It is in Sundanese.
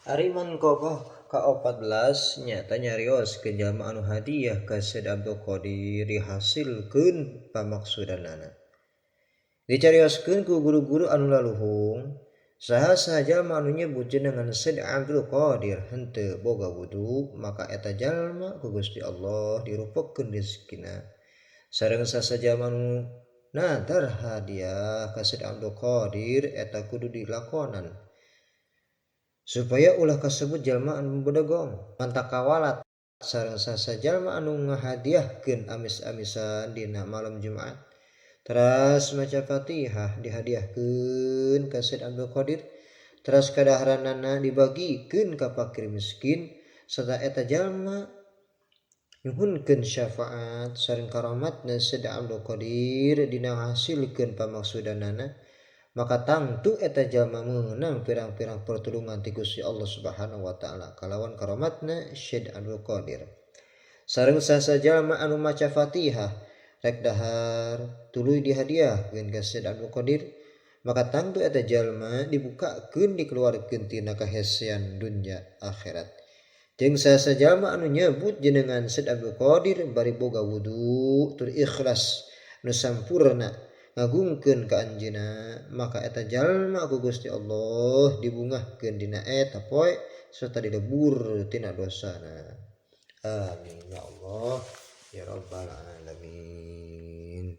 Ari manqabah ka-14 nyata nyarioskeun jalma anu hadiah ka Syekh Abdul Qadir dihasilkeun pamaksudanana. Dicarioskeun ku guru-guru anu laluhung, saha-saha jalma anu nyebut jenengan Syekh Abdul Qadir henteu boga wudu, maka eta jalma ku Gusti Allah dirupekeun rezekina. Sareng saha jalma anu nadar hadiah ka Syekh Abdul Qadir eta kudu dilakonan supaya ulah kasebut jalma anu bedegong. Mantak kawalat sareng saha jalma anu ngahadiahkeun amis-amisan dina malam Jumat teras maca Fatihah dihadiahkeun ka Syekh Abdul Qadir, teras kadaharanana dibagikeun ka fakir miskin, serta eta jalma nyuhunkeun syafaat sareng karamatna Syekh Abdul Qadir dina ngahasilkeun pamaksudanana, maka tangtu eta jalma meunang pirang-pirang pertulungan ti Gusti Allah Subhanahu wa taala kalawan karamatna Syekh Abdul Qadir. Sareng saha jalma anu maca Fatihah rek dahar tuluy dihadiahkeun ka Syekh Abdul Qadir, maka tangtu eta jalma dibukakeun dikeluarkeun tina kahesean dunya akhirat. Jeung saha jalma anu nyebut jenengan Syekh Abdul Qadir bari boga wudu tur ikhlas nu sampurna ngagungkeun ka anjeunna, maka eta jalma ku Gusti Allah dibungahkeun dina eta poe serta dilebur tina dosana. Amin ya Allah ya rabbal alamin.